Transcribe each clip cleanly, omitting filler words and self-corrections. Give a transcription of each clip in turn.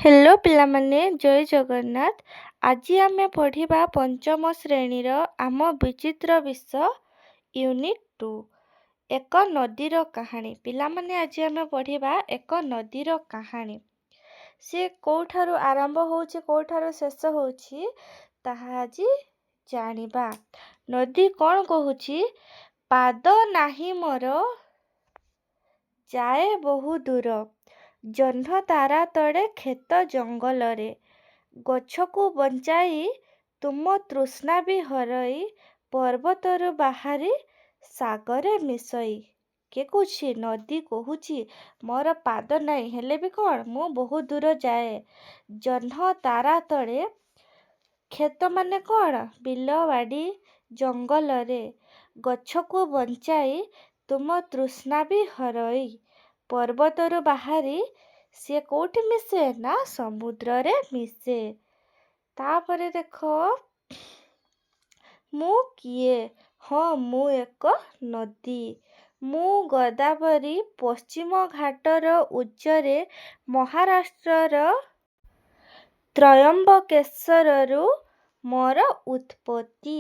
Hello ପିଲାମାନେ, ଜୟ ଜଗନ୍ନାଥ। ଆଜି ଆମେ ପଢ଼ିବା ପଞ୍ଚମ ଶ୍ରେଣୀର ଆମ ବିଚିତ୍ର ବିଶ୍ୱ, ୟୁନିଟ୍ 2, ଏକ ନଦୀର କାହାଣୀ। ପିଲାମାନେ, ଆଜି ଆମେ ପଢ଼ିବା ଏକ ନଦୀର କାହାଣୀ। ସିଏ କେଉଁଠାରୁ ଆରମ୍ଭ ହେଉଛି, କେଉଁଠାରୁ ଶେଷ ହେଉଛି, ତାହା ଆଜି ଜାଣିବା। ନଦୀ କ'ଣ କହୁଛି? ପାଦ ନାହିଁ ମୋର, ଯାଏ ବହୁ ଦୂର, ଜହ୍ନ ତାରା ତଳେ କ୍ଷେତ ଜଙ୍ଗଲରେ, ଗଛକୁ ବଞ୍ଚାଇ ତୁମ ତୃଷ୍ଣା ବି ହରଇ, ପର୍ବତରୁ ବାହାରି ସାଗରେ ମିଶଇ। କିଏ କହୁଛି? ନଦୀ କହୁଛି, ମୋର ପାଦ ନାହିଁ, ହେଲେ ବି କ'ଣ ମୁଁ ବହୁତ ଦୂର ଯାଏ। ଜହ୍ନ ତାରା ତଳେ, କ୍ଷେତ ମାନେ କ'ଣ? ବିଲ ବାଡ଼ି, ଜଙ୍ଗଲରେ, ଗଛକୁ ବଞ୍ଚାଇ ତୁମ ତୃଷ୍ଣା ବି ହରଇ, ପର୍ବତରୁ ବାହାରି ସିଏ କେଉଁଠି ମିଶେ ନା ସମୁଦ୍ରରେ ମିଶେ। ତାପରେ ଦେଖ, ମୁଁ କିଏ? ହଁ, ମୁଁ ଏକ ନଦୀ। ମୁଁ ଗୋଦାବରୀ, ପଶ୍ଚିମ ଘାଟର ଉଚ୍ଚରେ ମହାରାଷ୍ଟ୍ରର ତ୍ରୟମ୍ବକେଶ୍ୱରରୁ ମୋର ଉତ୍ପତ୍ତି।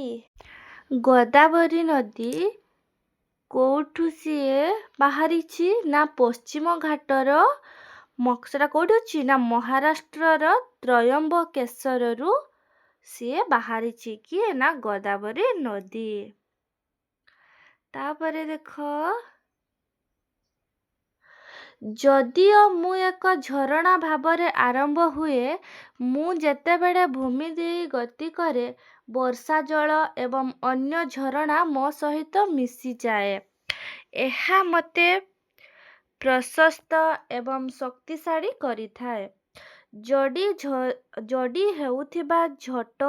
ଗୋଦାବରୀ ନଦୀ କେଉଁଠୁ ସିଏ ବାହାରିଛି ନା ପଶ୍ଚିମ ଘାଟର, ସେଟା କେଉଁଠି ଅଛି ନା ମହାରାଷ୍ଟ୍ରର ତ୍ରୟମ୍ବକେଶ୍ୱରରୁ ସିଏ ବାହାରିଛି। କିଏ ନା ଗୋଦାବରୀ ନଦୀ। ତାପରେ ଦେଖ, ଯଦିଓ ମୁଁ ଏକ ଝରଣା ଭାବରେ ଆରମ୍ଭ ହୁଏ, ମୁଁ ଯେତେବେଳେ ଭୂମି ଦେଇ ଗତି କରେ, ବର୍ଷା ଜଳ ଏବଂ ଅନ୍ୟ ଝରଣା ମୋ ସହିତ ମିଶିଯାଏ। ଏହା ମୋତେ ପ୍ରଶସ୍ତ ଏବଂ ଶକ୍ତିଶାଳୀ କରିଥାଏ। ଯୋଡ଼ି ହେଉଥିବା ଝୋଟ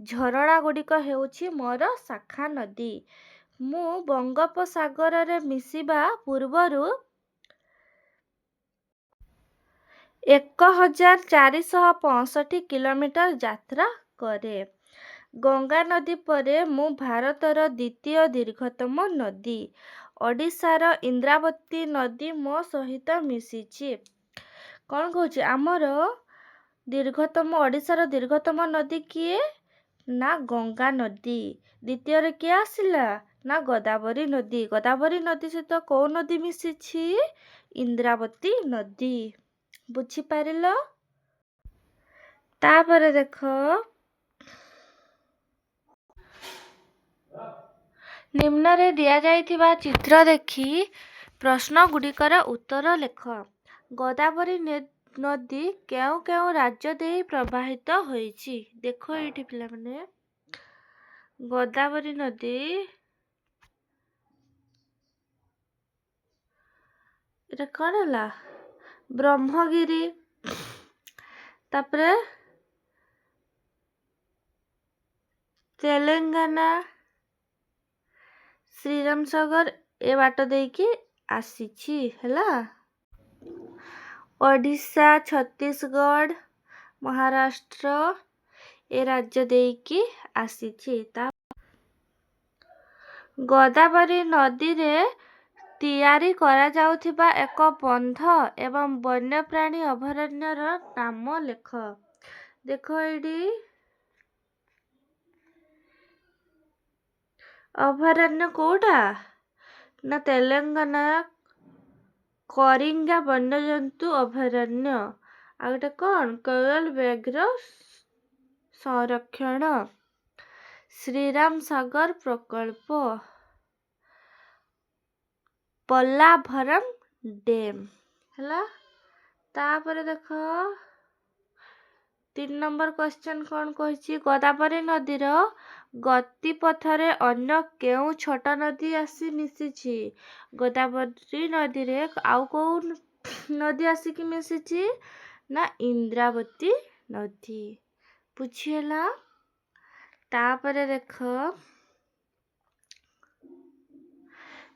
ଝରଣା ଗୁଡ଼ିକ ହେଉଛି ମୋର ଶାଖା ନଦୀ। ମୁଁ ବଙ୍ଗୋପସାଗରରେ ମିଶିବା ପୂର୍ବରୁ 1465 କିଲୋମିଟର ଯାତ୍ରା କରେ। ଗଙ୍ଗା ନଦୀ ପରେ ମୁଁ ଭାରତର ଦ୍ୱିତୀୟ ଦୀର୍ଘତମ ନଦୀ। ଓଡ଼ିଶାର ଇନ୍ଦ୍ରାବତୀ ନଦୀ ମୋ ସହିତ ମିଶିଛି। କ'ଣ କହୁଛି? ଆମର ଦୀର୍ଘତମ, ଓଡ଼ିଶାର ଦୀର୍ଘତମ ନଦୀ କିଏ ନା ଗଙ୍ଗା ନଦୀ। ଦ୍ୱିତୀୟରେ କିଏ ଆସିଲା ନା ଗୋଦାବରୀ ନଦୀ। ଗୋଦାବରୀ ନଦୀ ସହିତ କେଉଁ ନଦୀ ମିଶିଛି? ଇନ୍ଦ୍ରାବତୀ ନଦୀ। ବୁଝିପାରିଲ? ତାପରେ ଦେଖ, ନିମ୍ନରେ ଦିଆଯାଇଥିବା ଚିତ୍ର ଦେଖି ପ୍ରଶ୍ନ ଗୁଡ଼ିକର ଉତ୍ତର ଲେଖ। ଗୋଦାବରୀ ନଦୀ କେଉଁ କେଉଁ ରାଜ୍ୟ ଦେଇ ପ୍ରବାହିତ ହୋଇଛି? ଦେଖ ଏଇଠି ପିଲାମାନେ, ଗୋଦାବରୀ ନଦୀ ଏଟା କ'ଣ ହେଲା? ବ୍ରହ୍ମଗିରି, ତାପରେ ତେଲେଙ୍ଗାନା, ଶ୍ରୀରାମ ସାଗର ଏ ବାଟ ଦେଇକି ଆସିଛି। ହେଲା, ଓଡ଼ିଶା, ଛତିଶଗଡ଼, ମହାରାଷ୍ଟ୍ର ଏ ରାଜ୍ୟ ଦେଇକି ଆସିଛି। ତା ଗୋଦାବରୀ ନଦୀରେ ତିଆରି କରାଯାଉଥିବା ଏକ ବନ୍ଧ ଏବଂ ବନ୍ୟପ୍ରାଣୀ ଅଭୟାରଣ୍ୟର ନାମ ଲେଖ। ଦେଖ ଏଇଠି, ଅଭୟାରଣ୍ୟ କୋଉଟା ନା ତେଲେଙ୍ଗାନା କରିଙ୍ଗା ବନ୍ୟଜନ୍ତୁ ଅଭୟାରଣ୍ୟ। ଆଉ ଗୋଟେ କ'ଣ? କୋୟଲ ବ୍ୟାଘ୍ର ସଂରକ୍ଷଣ, ଶ୍ରୀରାମ ସାଗର ପ୍ରକଳ୍ପ, ପଲ୍ଲାଭରମ ଡ୍ୟାମ୍। ହେଲା, ତାପରେ ଦେଖ, 3 ନମ୍ବର କ୍ୱେଶ୍ଚନ୍ କ'ଣ କହିଛି? ଗୋଦାବରୀ ନଦୀର ଗତିପଥରେ ଅନ୍ୟ କେଉଁ ଛୋଟ ନଦୀ ଆସି ମିଶିଛି? ଗୋଦାବରୀ ନଦୀରେ ଆଉ କେଉଁ ନଦୀ ଆସିକି ମିଶିଛି ନା ଇନ୍ଦ୍ରାବତୀ ନଦୀ। ବୁଝିହେଲା? ତାପରେ ଦେଖ,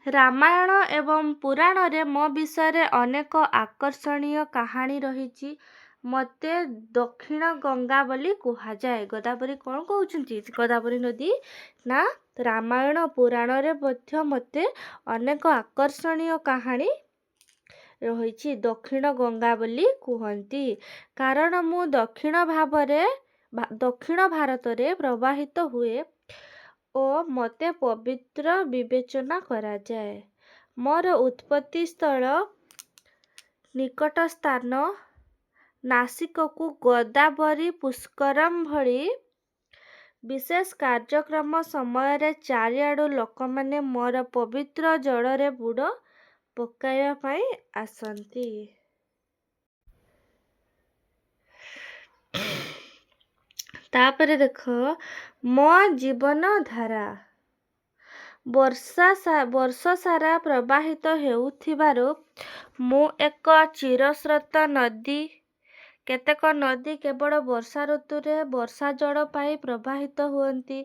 ରାମାୟଣ ଏବଂ ପୁରାଣରେ ମୋ ବିଷୟରେ ଅନେକ ଆକର୍ଷଣୀୟ କାହାଣୀ ରହିଛି। ମୋତେ ଦକ୍ଷିଣ ଗଙ୍ଗା ବୋଲି କୁହାଯାଏ। ଗୋଦାବରୀ କ'ଣ କହୁଛନ୍ତି ଗୋଦାବରୀ ନଦୀ ନା ରାମାୟଣ ପୁରାଣରେ ମଧ୍ୟ ମୋତେ ଅନେକ ଆକର୍ଷଣୀୟ କାହାଣୀ ରହିଛି। ଦକ୍ଷିଣ ଗଙ୍ଗା ବୋଲି କୁହନ୍ତି, କାରଣ ମୁଁ ଦକ୍ଷିଣ ଭାବରେ ଦକ୍ଷିଣ ଭାରତରେ ପ୍ରବାହିତ ହୁଏ ଓ ମୋତେ ପବିତ୍ର ବିବେଚନା କରାଯାଏ। ମୋର ଉତ୍ପତ୍ତି ସ୍ଥଳ ନିକଟ ସ୍ଥାନ ନାସିକକୁ ଗୋଦାବରୀ ପୁଷ୍କରମ୍ ଭଳି ବିଶେଷ କାର୍ଯ୍ୟକ୍ରମ ସମୟରେ ଚାରିଆଡ଼ୁ ଲୋକମାନେ ମୋର ପବିତ୍ର ଜଳରେ ବୁଡ଼ ପକାଇବା ପାଇଁ ଆସନ୍ତି। ତାପରେ ଦେଖ, ମୋ ଜୀବନଧାରା ବର୍ଷା ବର୍ଷସାରା ପ୍ରବାହିତ ହେଉଥିବାରୁ ମୁଁ ଏକ ଚିରସ୍ରୋତା ନଦୀ। କେତେକ ନଦୀ କେବଳ ବର୍ଷା ଋତୁରେ ବର୍ଷା ଜଳ ପାଇ ପ୍ରବାହିତ ହୁଅନ୍ତି,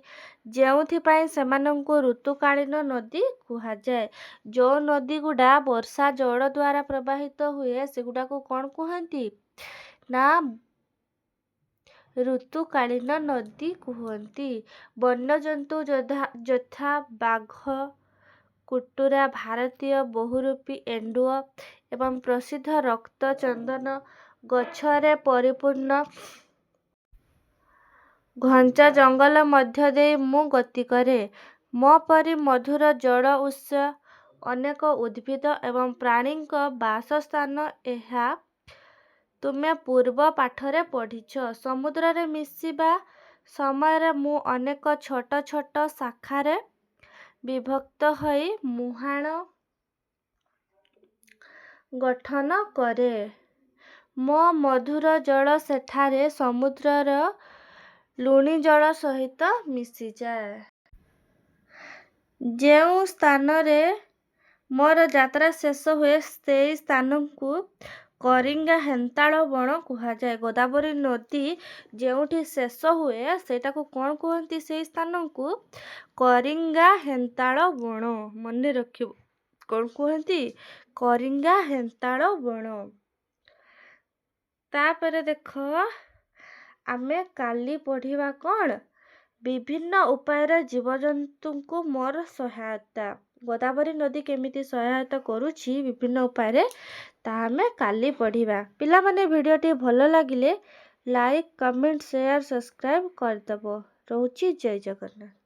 ଯେଉଁଥିପାଇଁ ସେମାନଙ୍କୁ ଋତୁକାଳୀନ ନଦୀ କୁହାଯାଏ। ଯେଉଁ ନଦୀ ଗୁଡ଼ା ବର୍ଷା ଜଳ ଦ୍ୱାରା ପ୍ରବାହିତ ହୁଏ, ସେଗୁଡ଼ାକୁ କ'ଣ କୁହନ୍ତି ନା ଋତୁକାଳୀନ ନଦୀ କୁହନ୍ତି। ବନ୍ୟଜନ୍ତୁ ଯଥା ବାଘ, କୁଟୁରା, ଭାରତୀୟ ବହୁରୂପୀ ଏଣ୍ଡୁଅ ଏବଂ ପ୍ରସିଦ୍ଧ ରକ୍ତ ଚନ୍ଦନ ଗଛରେ ପରିପୂର୍ଣ୍ଣ ଘଞ୍ଚ ଜଙ୍ଗଲ ମଧ୍ୟ ଦେଇ ମୁଁ ଗତି କରେ। ମୋ ପରି ମଧୁର ଜଳ ଉତ୍ସ, ଅନେକ ଉଦ୍ଭିଦ ଏବଂ ପ୍ରାଣୀଙ୍କ ବାସସ୍ଥାନ, ଏହା ତୁମେ ପୂର୍ବ ପାଠରେ ପଢ଼ିଛ। ସମୁଦ୍ରରେ ମିଶିବା ସମୟରେ ମୁଁ ଅନେକ ଛୋଟ ଛୋଟ ଶାଖାରେ ବିଭକ୍ତ ହୋଇ ମୁହାଣ ଗଠନ କରେ। ମୋ ମଧୁର ଜଳ ସେଠାରେ ସମୁଦ୍ରର ଲୁଣି ଜଳ ସହିତ ମିଶିଯାଏ। ଯେଉଁ ସ୍ଥାନରେ ମୋର ଯାତ୍ରା ଶେଷ ହୁଏ, ସେହି ସ୍ଥାନକୁ କରିଙ୍ଗା ହେନ୍ତାଳ ବଣ କୁହାଯାଏ। ଗୋଦାବରୀ ନଦୀ ଯେଉଁଠି ଶେଷ ହୁଏ, ସେଇଟାକୁ କ'ଣ କୁହନ୍ତି? ସେଇ ସ୍ଥାନକୁ କରିଙ୍ଗା ହେନ୍ତାଳ ବଣ। ମନେ ରଖିବ, କ'ଣ କୁହନ୍ତି? କରିଙ୍ଗା ହେନ୍ତାଳ ବଣ। ତାପରେ ଦେଖ, ଆମେ କାଲି ପଢ଼ିବା କ'ଣ? ବିଭିନ୍ନ ଉପାୟରେ ଜୀବଜନ୍ତୁଙ୍କୁ ମୋର ସହାୟତା। ଗୋଦାବରୀ ନଦୀ କେମିତି ସହାୟତା କରୁଛି ବିଭିନ୍ନ ଉପାୟରେ, ତାହା ଆମେ କାଲି ପଢ଼ିବା। ପିଲାମାନେ, ଭିଡ଼ିଓଟି ଭଲ ଲାଗିଲେ ଲାଇକ୍, କମେଣ୍ଟ, ସେୟାର, ସବସ୍କ୍ରାଇବ୍ କରିଦେବ। ରହୁଛି, ଜୟ ଜଗନ୍ନାଥ।